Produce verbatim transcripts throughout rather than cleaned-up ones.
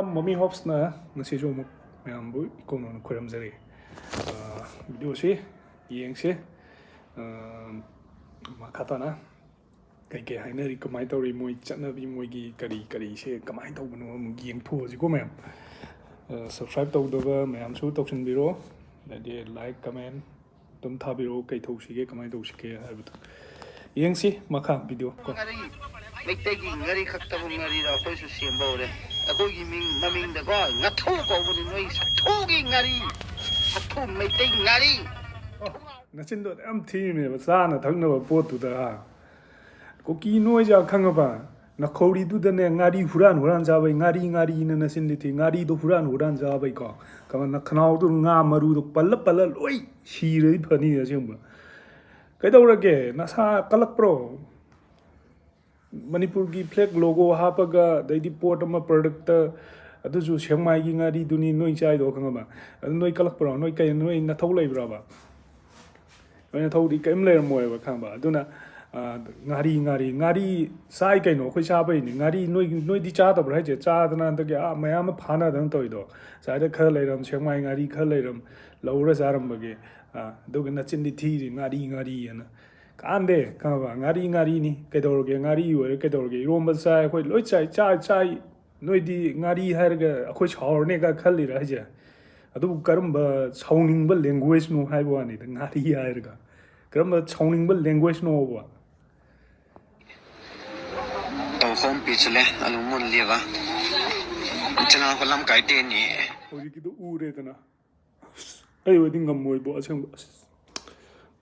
ꯃꯃꯤ ꯍꯣꯞꯁꯅ ꯉꯁꯤꯁꯨ ꯑꯃꯨꯛ ꯃꯌꯥꯝꯕꯨ ꯏꯀꯧꯅꯅ ꯈꯣꯏꯔꯝꯖꯔꯤ꯫ ꯑ, ꯚꯤꯗꯤꯑꯣꯁꯤ ꯌꯦꯡꯁꯤ꯫ ꯑ, ꯃꯈꯥ ꯇꯥꯅ ꯀꯩꯀꯩ ꯍꯥꯏꯅꯔꯤ, ꯀꯃꯥꯏꯅ ꯇꯧꯔꯤ, ꯃꯣꯏ ꯆꯠꯅꯕꯤ, ꯃꯣꯏꯒꯤ ꯀꯔꯤ ꯀꯔꯤꯁꯦ ꯀꯃꯥꯏꯅ ꯇꯧꯕꯅꯣ ꯑꯃꯨꯛ ꯌꯦꯡꯊꯣꯛꯑꯁꯤꯀꯣ ꯃꯌꯥꯝ꯫ ꯑ, subscribe ꯇꯧꯗꯕ ꯃꯌꯥꯝꯁꯨ ꯇꯧꯁꯤꯟꯕꯤꯔꯣ, ꯑꯗꯩꯗꯤ like, comment ꯑꯗꯨꯝ ꯊꯥꯕꯤꯔꯛꯑꯣ, ꯀꯩ ꯇꯧꯁꯤꯒꯦ, ꯀꯃꯥꯏꯅ ꯇꯧꯁꯤꯒꯦ ꯍꯥꯏꯕꯗꯣ꯫ ꯌꯦꯡꯁꯤ ꯃꯈꯥ ꯚꯤꯗꯤꯑꯣ ꯀꯣ꯫ ꯉꯥꯔꯤ, ꯃꯩꯇꯩꯒꯤ ꯉꯥꯔꯤ ꯈꯛꯇꯕꯨ ꯉꯥꯔꯤꯔ ꯑꯩꯈꯣꯏꯁꯨ ꯁꯦꯝꯕ ꯍꯧꯔꯦ꯫ ꯑꯩꯈꯣꯏꯒꯤ ꯃꯤꯡ, ꯃꯃꯤꯡꯗꯀꯣ ꯉꯥꯊꯨ ꯀꯧꯕꯅꯤ, ꯅꯣꯏ ꯁꯥꯊꯨꯒꯤ ꯉꯥꯔꯤ, ꯁꯥꯊꯨ ꯃꯩꯇꯩ ꯉꯥꯔꯤ꯫ ꯅꯆꯤꯟꯗꯣ ꯌꯥꯝ ꯊꯤꯕꯅꯦꯕ, ꯆꯥꯅ ꯊꯛꯅꯕ ꯄꯣꯠꯇꯨꯗ, ꯍꯥ? ꯀꯨꯀꯤ ꯅꯣꯏꯖꯥ ꯈꯪꯉꯕ? ꯅꯈꯧꯔꯤꯗꯨꯗꯅꯦ ꯉꯥꯔꯤ ꯍꯨꯔꯥꯟ ꯍꯨꯔꯥꯟ ꯆꯥꯕꯩ, ꯉꯥꯔꯤ ꯉꯥꯔꯤꯅ ꯅꯆꯤꯟꯗꯤ ꯊꯤ, ꯉꯥꯔꯤꯗꯣ ꯍꯨꯔꯥꯟ ꯍꯨꯔꯥꯟ ꯆꯥꯕꯩꯀꯣ꯫ ꯀꯃ-, ꯅꯈꯅꯥꯎꯗꯨ ꯉꯥ ꯃꯔꯨꯗꯣ ꯄꯜꯂ ꯄꯜꯂ ꯂꯣꯏ ꯁꯤꯔꯗꯤ ꯐꯅꯤ ꯑꯁꯦꯡꯕ꯫ ꯀꯩꯗꯧꯔꯒꯦ? ꯅꯁꯥ ꯀꯜꯂꯛꯄ꯭ꯔꯣ? ꯃꯅꯤꯄꯨꯔꯒꯤ flag logo ꯍꯥꯞꯄꯒ, ꯑꯗꯩꯗꯤ ꯄꯣꯠ ꯑꯃ, product, ꯑꯗꯨꯁꯨ ꯁꯦꯛꯃꯥꯏꯒꯤ ꯉꯥꯔꯤꯗꯨꯅꯤ ꯅꯣꯏ ꯆꯥꯏꯗꯣ, ꯈꯪꯉꯕ? ꯑꯗꯨ ꯅꯣꯏ ꯀꯜꯂꯛꯄ꯭ꯔꯣ? ꯅꯣꯏ ꯀꯩ, ꯅꯣꯏ ꯅꯊꯧ ꯂꯩꯕ꯭ꯔꯕ? ꯅꯣꯏ ꯅꯊꯧꯗꯤ ꯀꯔꯤꯝ ꯂꯩꯔꯝꯃꯣꯏꯕ, ꯈꯪꯉꯕ? ꯑꯗꯨꯅ, ꯑ, ꯉꯥꯔꯤ, ꯉꯥꯔꯤ, ꯉꯥꯔꯤ ꯆꯥꯏ ꯀꯩꯅꯣ, ꯑꯩꯈꯣꯏ ꯆꯥꯕꯩꯅꯤ꯫ ꯉꯥꯔꯤ ꯅꯣꯏ, ꯅꯣꯏꯗꯤ ꯆꯥꯗꯕ꯭ꯔꯥ ꯍꯥꯏꯁꯦ? ꯆꯥꯗꯅ ꯍꯟꯗꯛꯀꯤ, ꯑꯥ, ꯃꯌꯥꯝ ꯑꯃ ꯐꯥꯅꯗꯅ ꯇꯧꯔꯤꯗꯣ꯫ ꯁ꯭ꯋꯥꯏꯗ ꯈꯔ ꯂꯩꯔꯝ, ꯁꯦꯛꯃꯥꯏ ꯉꯥꯔꯤ ꯈꯔ ꯂꯩꯔꯝ, ꯂꯧꯔ ꯆꯥꯔꯝꯕꯒꯤ, ꯑ, ꯑꯗꯨꯒ ꯅꯆꯤꯟꯗꯤ ꯊꯤꯔꯤ, ꯉꯥꯔꯤ, ꯉꯥꯔꯤ ꯑꯅ꯫ ꯀꯥꯟꯗꯦ, ꯈꯪꯉꯕ? ꯉꯥꯔꯤ ꯉꯥꯔꯤꯅꯤ꯫ ꯀꯩꯗꯧꯔꯒꯦ? ꯉꯥꯔꯤ ꯑꯣꯏꯔꯦ ꯀꯩꯗꯧꯔꯒꯦ? ꯏꯔꯣꯝꯕ ꯆꯥꯏ ꯑꯩꯈꯣꯏ, ꯂꯣꯏ ꯆꯥꯏ, ꯆꯥꯏ, ꯆꯥꯏ꯫ ꯅꯣꯏꯗꯤ ꯉꯥꯔꯤ ꯍꯥꯏꯔꯒ ꯑꯩꯈꯣꯏ ꯁꯥꯎꯔꯅꯦꯒ ꯈꯜꯂꯤꯔꯥ ꯍꯥꯏꯁꯦ? ꯑꯗꯨꯕꯨ ꯀꯔꯝꯕ ꯁꯥꯎꯅꯤꯡꯕ languagegoꯅꯣ ꯍꯥꯏꯕ ꯋꯥꯅꯤꯗ, ꯉꯥꯔꯤ ꯍꯥꯏꯔꯒ꯫ ꯀꯔꯝꯕ ꯁꯥꯎꯅꯤꯡꯕ language໋ꯅꯣꯕ? ꯇꯧꯈꯣꯝ ꯄꯤꯁꯤꯜꯂꯦ, ꯑꯂꯨ ꯃꯨꯜꯂꯤꯕ꯫ ꯏꯆꯤꯟ ꯏꯅꯥꯎ ꯂꯝ ꯀꯥꯏꯗꯦꯅꯦ꯫ ꯍꯧꯖꯤꯛꯀꯤꯗꯣ ꯎꯔꯦꯗꯅ꯫ ꯑꯩ ꯑꯣꯏꯗꯤ ꯉꯝꯃꯣꯏꯕꯣ, ꯑꯁꯦꯡꯕ꯫ ꯑꯁ,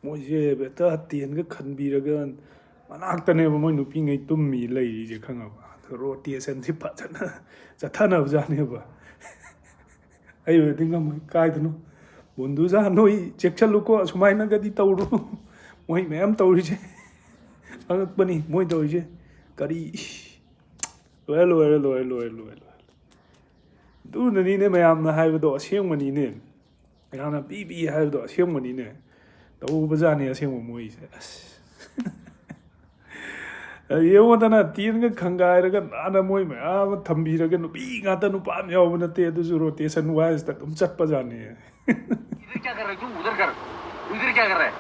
ꯃꯣꯏꯁꯦ ꯍꯦꯛꯇ ꯇꯦꯟꯒ ꯈꯟꯕꯤꯔꯒ ꯃꯅꯥꯛꯇꯅꯦꯕ ꯃꯣꯏ ꯅꯨꯄꯤꯉꯩ ꯇꯨꯝꯃꯤ ꯂꯩꯔꯤꯁꯦ, ꯈꯪꯉꯕ? ꯑꯗꯣ rotationꯁꯤ ꯐꯖꯅ ꯆꯠꯊꯅꯕꯖꯥꯠꯅꯦꯕ꯫ ꯑꯩ ꯑꯣꯏꯔꯗꯤ ꯉꯝꯃꯣꯏ, ꯀꯥꯏꯗꯅꯣ꯫ ꯕꯣꯟꯗꯨꯖꯥ, ꯅꯣꯏ ꯆꯦꯛꯁꯜꯂꯨꯀꯣ, ꯑꯁꯨꯃꯥꯏꯅꯒꯗꯤ ꯇꯧꯔꯨ꯫ ꯃꯣꯏ ꯃꯌꯥꯝ ꯇꯧꯔꯤꯁꯦ ꯑꯉꯛꯄꯅꯤ, ꯃꯣꯏ ꯇꯧꯔꯤꯁꯦ꯫ ꯀꯔꯤ, ꯏꯁ꯫ ꯂꯣꯏꯔꯦ, ꯂꯣꯏꯔꯦ, ꯂꯣꯏꯔꯦ, ꯂꯣꯏꯔꯦ, ꯂꯣꯏꯔꯦ, ꯂꯣꯏꯔꯦ꯫ ꯑꯗꯨꯅꯅꯤꯅꯦ ꯃꯌꯥꯝꯅ ꯍꯥꯏꯕꯗꯣ ꯑꯁꯦꯡꯕꯅꯤꯅꯦ꯫ ꯃꯌꯥꯝꯅ ꯄꯤ ꯄꯤ ꯍꯥꯏꯕꯗꯣ ꯑꯁꯦꯡꯕꯅꯤꯅꯦ꯫ ꯇꯧꯕꯖꯥꯠꯅꯤ ꯑꯁꯦꯡꯕ ꯃꯣꯏꯁꯦ꯫ ꯑꯁ꯫ ꯌꯦꯡꯉꯣꯗꯅ, ꯇꯦꯟꯒ ꯈꯪꯒꯥꯏꯔꯒ ꯅꯥꯟꯅ ꯃꯣꯏ ꯃꯌꯥꯝ ꯑꯃ ꯊꯝꯕꯤꯔꯒ, ꯅꯨꯄꯤ ꯉꯥꯛꯇ, ꯅꯨꯄꯥ ꯑꯃ ꯌꯥꯎꯕ ꯅꯠꯇꯦ, ꯑꯗꯨꯁꯨ ꯔꯣꯇꯦꯁꯟ ꯋꯥꯏꯁꯇ ꯑꯗꯨꯝ ꯆꯠꯄꯖꯥꯠꯅꯤ꯫ इधर क्या कर रहे हो तुम? उधर कर। इधर क्या कर रहा है?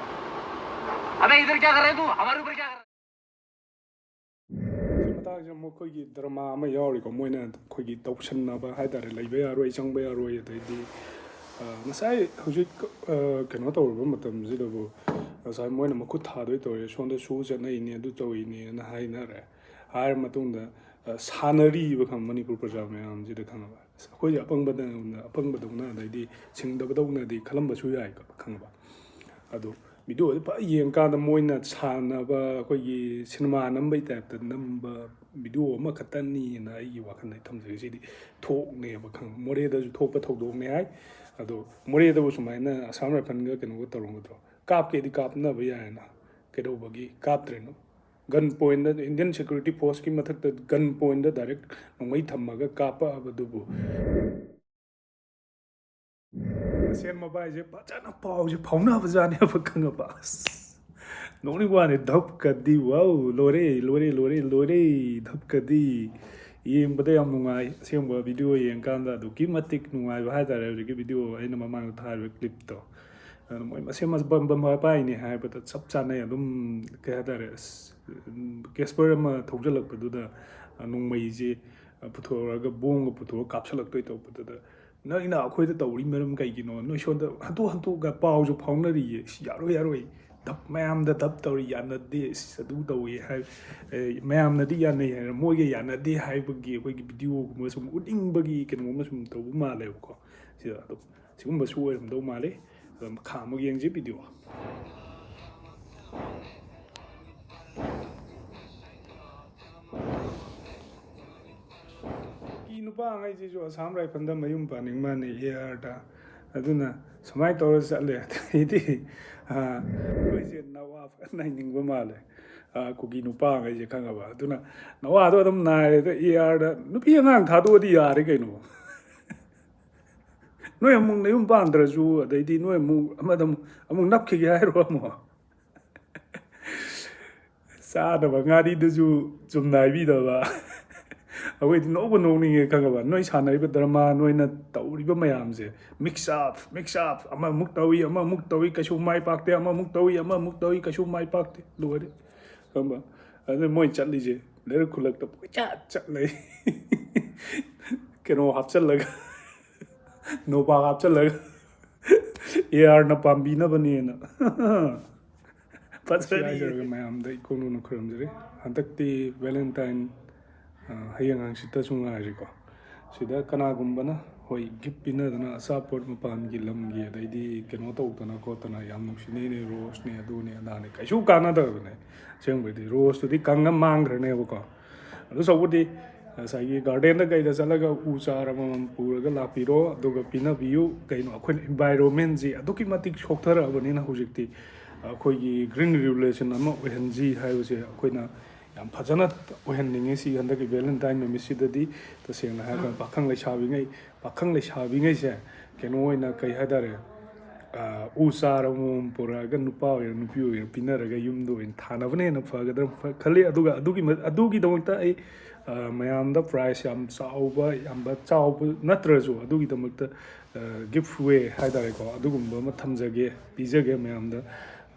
अबे इधर क्या कर रहे हो तुम? हमारे ऊपर क्या कर रहे हो? ꯁꯤ ꯃꯇꯥꯡꯁꯤꯗ ꯃꯈꯣꯏꯒꯤ ꯗ꯭ꯔꯃꯥ ꯑꯃ ꯌꯥꯎꯔꯤꯀꯣ, ꯃꯣꯏꯅ ꯑꯩꯈꯣꯏꯒꯤ ꯇꯧꯁꯟꯅꯕ ꯍꯥꯏ ꯇꯥꯔꯦ, ꯂꯩꯕ ꯌꯥꯔꯣꯏ, ꯆꯪꯕ ꯌꯥꯔꯣꯏ, ꯑꯗꯩꯗꯤ ꯑ, ꯉꯁꯥꯏ ꯍꯧꯖꯤꯛ ꯑ, ꯀꯩꯅꯣ ꯇꯧꯔꯕ ꯃꯇꯝꯁꯤꯗꯕꯨ ꯉꯁꯥꯏ ꯃꯣꯏꯅ ꯃꯈꯨꯠ ꯊꯥꯗꯣꯏ ꯇꯧꯔꯦ, ꯁꯣꯝꯗ ꯁꯣ ꯆꯠꯅꯩꯅꯦ, ꯑꯗꯨ ꯇꯧꯔꯤꯅꯦꯅ ꯍꯥꯏꯅꯔꯦ꯫ ꯍꯥꯏꯔ ꯃꯇꯨꯡꯗ ꯑ, ꯁꯥꯟꯅꯔꯤꯕ ꯈꯪ ꯃꯅꯤꯄꯨꯔ ꯄ꯭ꯔꯖꯥ ꯃꯌꯥꯝꯁꯤꯗ ꯈꯪꯉꯕ, ꯑꯁ, ꯑꯩꯈꯣꯏꯁꯦ ꯑꯄꯪꯕꯗꯧꯅ, ꯑꯄꯪꯕꯗꯧꯅ, ꯑꯗꯩꯗꯤ ꯁꯤꯡꯗꯕꯗꯧꯅꯗꯤ ꯈꯜꯂꯝꯕꯁꯨ ꯌꯥꯏꯀꯣ, ꯈꯪꯉꯕ꯫ ꯑꯗꯣ ꯚꯤꯗꯤꯑꯣꯁꯦ ꯐꯖ ꯌꯦꯡꯀꯥꯟꯗ ꯃꯣꯏꯅ ꯁꯥꯟꯅꯕ, ꯑꯩꯈꯣꯏꯒꯤ ꯁꯤꯅꯦꯃꯥ ꯅꯝꯕꯩ ꯇꯥꯏꯞꯇ ꯅꯝꯕ ꯚꯤꯗꯤꯑꯣ ꯑꯃꯈꯛꯇꯅꯤꯅ ꯑꯩꯒꯤ ꯋꯥꯈꯜꯗ ꯑꯩ ꯊꯝꯖꯩ꯫ ꯁꯤꯗꯤ ꯊꯣꯛꯅꯦꯕ, ꯈꯪ, ꯃꯣꯔꯦꯗꯁꯨ ꯊꯣꯛꯄ ꯊꯧꯗꯣꯛꯅꯦ ꯍꯥꯏ꯫ ꯑꯗꯣ ꯃꯣꯔꯦꯗꯕꯨ ꯁꯨꯃꯥꯏꯅ ꯑꯁꯥꯝ ꯔꯥꯏꯐꯜꯒ ꯀꯩꯅꯣꯒ ꯇꯧꯔꯝꯒꯗ꯭ꯔꯣ? ꯀꯥꯞꯀꯦꯗꯤ ꯀꯥꯞꯅꯕ ꯌꯥꯏꯅ, ꯀꯩꯗꯧꯕꯒꯤ ꯀꯥꯞꯇ꯭ꯔꯤꯅꯣ? ꯒꯟ ꯄꯣꯏꯟꯗ, ꯏꯟꯗꯤꯌꯟ ꯁꯦꯀ꯭ꯌꯨꯔꯤꯇꯤ ꯐꯣꯔꯁꯀꯤ ꯃꯊꯛꯇ ꯒꯟ ꯄꯣꯏꯟꯗ ꯗꯥꯏꯔꯦꯛ ꯅꯣꯡꯃꯩ ꯊꯝꯃꯒ ꯀꯥꯞꯄꯛꯑꯕꯗꯨꯕꯨ꯫ ꯃꯁꯦꯟ ꯃꯕꯥꯏꯁꯦ ꯐꯖꯅ ꯄꯥꯎꯁꯦ ꯐꯥꯎꯅꯕꯖꯥꯠꯅꯦꯕ, ꯈꯪꯉꯕ? ꯑꯁ, ꯅꯣꯛꯅꯤꯡ ꯋꯥꯅꯤ, ꯙꯞꯀꯗꯤ, ꯋꯥꯎ, ꯂꯣꯏꯔꯦ, ꯂꯣꯏꯔꯦ, ꯂꯣꯏꯔꯦ, ꯂꯣꯏꯔꯦ, ꯙꯞꯀꯗꯤ꯫ ꯌꯦꯡꯕꯗ ꯌꯥꯝ ꯅꯨꯡꯉꯥꯏ, ꯑꯁꯦꯡꯕ ꯚꯤꯗꯤꯑꯣ ꯌꯦꯡꯀꯥꯟꯗ ꯑꯗꯨꯛꯀꯤ ꯃꯇꯤꯛ ꯅꯨꯡꯉꯥꯏꯕ ꯍꯥꯏ ꯇꯥꯔꯦ꯫ ꯍꯧꯖꯤꯛꯀꯤ ꯚꯤꯗꯤꯑꯣ ꯑꯩꯅ ꯃꯃꯥꯡꯗ ꯊꯥꯔꯤꯕ ꯀ꯭ꯂꯤꯞꯇꯣ, ꯑꯗꯨꯅ ꯃꯣꯏ ꯃꯁꯦꯟ ꯃꯕꯥꯏꯅꯤ ꯍꯥꯏꯕꯗ ꯆꯞ ꯆꯥꯅꯩ꯫ ꯑꯗꯨꯝ, ꯀꯩ ꯍꯥꯏ ꯇꯥꯔꯦ, ꯑꯁ, ꯀꯦꯁꯄꯔ ꯑꯃ ꯊꯧꯖꯤꯜꯂꯛꯄꯗꯨꯗ, ꯅꯣꯡꯃꯩꯁꯦ ꯄꯨꯊꯣꯔꯛꯑꯒ, ꯕꯣꯝꯒ ꯄꯨꯊꯣꯛꯑꯒ ꯀꯥꯞꯁꯤꯜꯂꯛꯇꯣꯏ ꯇꯧꯕꯗꯨꯗ, ꯅꯣꯏꯅ ꯑꯩꯈꯣꯏꯗ ꯇꯧꯔꯤ ꯃꯔꯝ ꯀꯩꯒꯤꯅꯣ? ꯅꯣꯏ ꯁꯣꯝꯗ ꯍꯟꯇꯣꯛ ꯍꯟꯇꯣꯛꯀ ꯄꯥꯎꯁꯨ ꯐꯥꯎꯅꯔꯤꯌꯦ꯫ "ꯏꯁ, ꯌꯥꯔꯣꯏ, ꯌꯥꯔꯣꯏ, ꯙꯞ, ꯃꯌꯥꯝꯗ ꯙꯞ ꯇꯧꯔꯤ, ꯌꯥꯅꯗꯦ, ꯏꯁ, ꯑꯗꯨ ꯇꯧꯏ" ꯍꯥꯏ, ꯑꯦ, ꯃꯌꯥꯝꯅꯗꯤ ꯌꯥꯅꯩ ꯍꯥꯏꯔ ꯃꯣꯏꯒ ꯌꯥꯅꯗꯦ ꯍꯥꯏꯕꯒꯤ ꯑꯩꯈꯣꯏꯒꯤ ꯚꯤꯗꯤꯑꯣꯒꯨꯝꯕ ꯁꯨꯝ ꯎꯠꯅꯤꯡꯕꯒꯤ ꯀꯩꯅꯣꯝꯃ ꯁꯨꯝ ꯇꯧꯕ ꯃꯥꯜꯂꯦꯕꯀꯣ꯫ ꯁꯤꯗ ꯑꯗꯨꯝ ꯁꯤꯒꯨꯝꯕꯁꯨ ꯑꯣꯏꯔꯝꯗꯧ ꯃꯥꯜꯂꯤ꯫ ꯑꯗꯨꯝ ꯃꯈꯥ ꯑꯃꯨꯛ ꯌꯦꯡꯁꯤ ꯚꯤꯗꯤꯑꯣ꯫ ꯀꯨꯀꯤ ꯅꯨꯄꯥꯉꯩꯁꯤꯁꯨ ꯑꯁꯥꯝ ꯔꯥꯏꯐꯜꯗ ꯃꯌꯨꯝ ꯄꯥꯟꯅꯤꯡ ꯃꯥꯜꯂꯦ, ꯑꯦ ꯑꯥꯔꯗ꯫ ꯑꯗꯨꯅ ꯁꯨꯃꯥꯏꯅ ꯇꯧꯔ ꯆꯠꯂꯦ꯫ ꯑꯗꯩꯗꯤ, ꯑꯥ, ꯑꯩꯈꯣꯏꯁꯦ ꯅꯋꯥ ꯐꯖꯅ ꯅꯩꯅꯤꯡꯕ ꯃꯥꯜꯂꯦ, ꯑꯥ, ꯀꯨꯀꯤ ꯅꯨꯄꯥꯉꯩꯁꯦ, ꯈꯪꯉꯕ? ꯑꯗꯨꯅ ꯅꯋꯥꯗꯣ ꯑꯗꯨꯝ ꯅꯥꯏꯔꯦꯗ, ꯑꯦ ꯑꯥꯔꯗ ꯅꯨꯄꯤ ꯑꯉꯥꯡ ꯊꯥꯗꯣꯛꯑꯗꯤ ꯌꯥꯔꯦ ꯀꯩꯅꯣ꯫ ꯅꯣꯏ ꯑꯃꯨꯛ ꯅꯌꯨꯝ ꯄꯥꯟꯗ꯭ꯔꯁꯨ, ꯑꯗꯩꯗꯤ ꯅꯣꯏ ꯑꯃꯨꯛ ꯑꯃꯗ ꯑꯃꯨꯛ, ꯑꯃꯨꯛ ꯅꯞꯈꯤꯒꯦ ꯍꯥꯏꯔꯣ ꯑꯃꯨꯛ? ꯆꯥꯗꯕ ꯉꯥꯔꯤꯗꯨꯁꯨ ꯆꯨꯝꯅ ꯍꯥꯏꯕꯤꯗꯕ꯫ ꯑꯩꯈꯣꯏꯗꯤ ꯅꯣꯛꯄ ꯅꯣꯛꯅꯤꯡꯉꯦ, ꯈꯪꯉꯕ? ꯅꯣꯏ ꯁꯥꯟꯅꯔꯤꯕ ꯗ꯭ꯔꯃꯥ, ꯅꯣꯏꯅ ꯇꯧꯔꯤꯕ ꯃꯌꯥꯝꯁꯦ, mix up, mix up, ꯑꯃꯃꯨꯛ ꯇꯧꯏ, ꯑꯃꯃꯨꯛ ꯇꯧꯏ, ꯀꯩꯁꯨ ꯃꯥꯏ ꯄꯥꯛꯇꯦ, ꯑꯃꯃꯨꯛ ꯇꯧꯏ, ꯑꯃꯃꯨꯛ ꯇꯧꯏ, ꯀꯩꯁꯨ ꯃꯥꯏ ꯄꯥꯛꯇꯦ, ꯂꯣꯏꯔꯦ, ꯈꯪꯉꯕ? ꯑꯗꯨ ꯃꯣꯏ ꯆꯠꯂꯤꯁꯦ ꯂꯩꯔꯛ ꯈꯨꯜꯂꯛꯇ ꯄꯨꯡꯆꯠ ꯆꯠꯂꯦ꯫ ꯀꯩꯅꯣ ꯍꯥꯞꯆꯜꯂꯒ, ꯅꯣꯕꯥꯞ ꯍꯥꯞꯆꯜꯂꯒ, ꯑꯦ ꯑꯥꯔꯅ ꯄꯥꯝꯕꯤꯅꯕꯅꯦꯅ꯫ ꯐꯖꯔꯤ꯫ ꯁꯤ ꯍꯥꯏꯖꯔꯒ ꯃꯌꯥꯝꯗ ꯏꯀꯣꯟ ꯀꯣꯟꯅ ꯈꯨꯔꯨꯝꯖꯔꯤ꯫ ꯍꯟꯗꯛꯇꯤ Valentine, ꯑ, ꯍꯌꯦꯡ ꯍꯪꯆꯤꯠꯇꯁꯨ ꯉꯥꯏꯔꯦꯀꯣ꯫ ꯁꯤꯗ ꯀꯅꯥꯒꯨꯝꯕꯅ, ꯍꯣꯏ, gift ꯄꯤꯅꯗꯅ ꯑꯆꯥꯄꯣꯠ ꯃꯄꯥꯟꯒꯤ ꯂꯝꯒꯤ, ꯑꯗꯩꯗꯤ ꯀꯩꯅꯣ ꯇꯧꯗꯅ ꯈꯣꯠꯇꯅ, ꯌꯥꯝ ꯅꯨꯡꯁꯤꯅꯩꯅꯦ, roseꯅꯦ, ꯑꯗꯨꯅꯦ, ꯑꯗꯥꯅꯦ, ꯀꯩꯁꯨ ꯀꯥꯟꯅꯗꯕꯅꯦ꯫ ꯑꯁꯦꯡꯕꯩꯗꯤ roseꯇꯨꯗꯤ ꯀꯪꯉ ꯃꯥꯡꯈ꯭ꯔꯅꯦꯕꯀꯣ꯫ ꯑꯗꯨ ꯁꯔꯨꯛꯄꯨꯗꯤ ꯉꯁꯥꯏꯒꯤ gardenꯗ ꯀꯩꯗ ꯆꯠꯂꯒ ꯎ ꯆꯥꯔ ꯑꯃꯃꯝ ꯄꯨꯔꯒ ꯂꯥꯛꯄꯤꯔꯣ, ꯑꯗꯨꯒ ꯄꯤꯅꯕꯤꯌꯨ꯫ ꯀꯩꯅꯣ, ꯑꯩꯈꯣꯏꯅ environmentꯁꯤ ꯑꯗꯨꯛꯀꯤ ꯃꯇꯤꯛ ꯁꯣꯛꯊꯔꯛꯑꯕꯅꯤꯅ ꯍꯧꯖꯤꯛꯇꯤ ꯑꯩꯈꯣꯏꯒꯤ green revolution ꯑꯃ ꯑꯣꯏꯍꯟꯁꯤ ꯍꯥꯏꯕꯁꯦ ꯑꯩꯈꯣꯏꯅ ꯌꯥꯝ ꯐꯖꯅ ꯑꯣꯏꯍꯟꯅꯤꯡꯉꯤ꯫ ꯁꯤ ꯍꯟꯗꯛꯀꯤ Valentine ꯅꯨꯃꯤꯠꯁꯤꯗꯗꯤ ꯇꯁꯦꯡꯅ ꯍꯥꯏꯔꯀꯥꯟꯗ ꯄꯥꯈꯪ ꯂꯩꯁꯥꯕꯤꯉꯩ, ꯄꯥꯈꯪ ꯂꯩꯁꯥꯕꯤꯉꯩꯁꯦ ꯀꯩꯅꯣ ꯑꯣꯏꯅ, ꯀꯩ ꯍꯥꯏꯇꯥꯔꯦ, ꯑ, ꯎ ꯆꯥꯔ ꯑꯃꯃꯝ ꯄꯨꯔꯛꯑꯒ ꯅꯨꯄꯥ ꯑꯣꯏꯒꯦꯔꯥ ꯅꯨꯄꯤ ꯑꯣꯏꯒꯦꯔꯥ ꯄꯤꯅꯔꯒ ꯌꯨꯝꯗ ꯑꯣꯏꯅ ꯊꯥꯅꯕꯅ ꯍꯦꯟꯅ ꯐꯒꯗ꯭ꯔꯥ ꯈꯜꯂꯤ꯫ ꯑꯗꯨꯒ ꯑꯗꯨꯒꯤ ꯃ-, ꯑꯗꯨꯒꯤꯗꯃꯛꯇ ꯑꯩ, ꯑ, ꯃꯌꯥꯝꯗ prize ꯌꯥꯝ ꯆꯥꯎꯕ, ꯌꯥꯝꯕ ꯆꯥꯎꯕ ꯅꯠꯇ꯭ꯔꯁꯨ ꯑꯗꯨꯒꯤꯗꯃꯛꯇ, ꯑ, gift way ꯍꯥꯏꯇꯥꯔꯦꯀꯣ, ꯑꯗꯨꯒꯨꯝꯕ ꯑꯃ ꯊꯝꯖꯒꯦ, ꯄꯤꯖꯒꯦ ꯃꯌꯥꯝꯗ꯫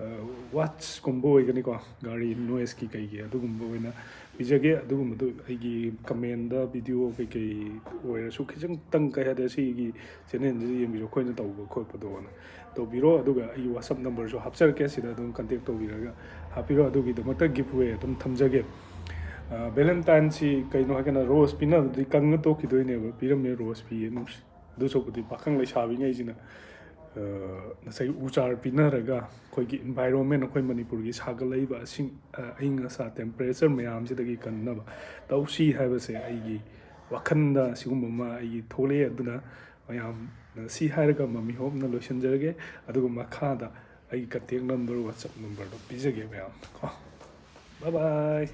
ꯑ, watchꯀꯨꯝꯕ ꯑꯣꯏꯒꯅꯤꯀꯣ, ꯒꯥꯔꯤ noiseꯀꯤ ꯀꯩꯒꯤ ꯑꯗꯨꯒꯨꯝꯕ ꯑꯣꯏꯅ ꯄꯤꯖꯒꯦ꯫ ꯑꯗꯨꯒꯨꯝꯕꯗꯣ ꯑꯩꯒꯤ commentꯗ video ꯀꯩꯀꯩ ꯑꯣꯏꯔꯁꯨ ꯈꯤꯇꯪ, ꯀꯩ ꯍꯥꯏꯇꯥꯔꯦ, ꯁꯤꯒꯤ channelꯁꯤꯗ ꯌꯦꯡꯕꯤꯔꯣ, ꯑꯩꯈꯣꯏꯅ ꯇꯧꯕ ꯈꯣꯠꯄꯗꯣꯅ ꯇꯧꯕꯤꯔꯣ꯫ ꯑꯗꯨꯒ ꯑꯩꯒꯤ WhatsApp numberꯁꯨ ꯍꯥꯞꯆꯔꯛꯀꯦ, ꯁꯤꯗ ꯑꯗꯨꯝ contact ꯇꯧꯕꯤꯔꯒ ꯍꯥꯞꯄꯤꯔꯣ꯫ ꯑꯗꯨꯒꯤꯗꯃꯛꯇ gift way ꯑꯗꯨꯝ ꯊꯝꯖꯒꯦ꯫ ꯑ, Valentineꯁꯤ ꯀꯩꯅꯣ ꯍꯥꯏꯔꯀꯥꯟꯗ rose ꯄꯤꯅꯕꯗꯤ ꯀꯪꯉ ꯇꯣꯛꯈꯤꯗꯣꯏꯅꯦꯕ, ꯄꯤꯔꯝꯃꯦ rose ꯄꯤꯌꯦ, ꯅꯨꯡꯁꯤ꯫ ꯑꯗꯨ ꯁꯔꯨꯛꯄꯨꯗꯤ ꯄꯥꯈꯪ ꯂꯩꯁꯥꯕꯤꯉꯩꯁꯤꯅ, ꯑ, ꯉꯁꯥꯏꯒꯤ ꯎ ꯆꯥꯔ ꯄꯤꯅꯔꯒ ꯑꯩꯈꯣꯏꯒꯤ environment, ꯑꯩꯈꯣꯏ ꯃꯅꯤꯄꯨꯔꯒꯤ ꯁꯥꯒꯠꯂꯛꯏꯕ ꯑꯁꯤꯡ-, ꯑ, ꯑꯏꯪ ꯑꯁꯥ temperature ꯃꯌꯥꯝꯁꯤꯗꯒꯤ ꯀꯟꯅꯕ ꯇꯧꯁꯤ ꯍꯥꯏꯕꯁꯦ ꯑꯩꯒꯤ ꯋꯥꯈꯜꯗ ꯁꯤꯒꯨꯝꯕ ꯑꯃ ꯑꯩꯒꯤ ꯊꯣꯛꯂꯛꯑꯦ꯫ ꯑꯗꯨꯅ ꯃꯌꯥꯝꯅ ꯁꯤ ꯍꯥꯏꯔꯒ ꯃꯃꯤ ꯍꯣꯞꯅ ꯂꯣꯏꯁꯤꯟꯖꯔꯒꯦ꯫ ꯑꯗꯨꯒ ꯃꯈꯥꯗ ꯑꯩꯒꯤ contact number, WhatsApp numberꯗꯣ ꯄꯤꯖꯒꯦ ꯃꯌꯥꯝꯗ ꯀꯣ꯫ Bye bye꯫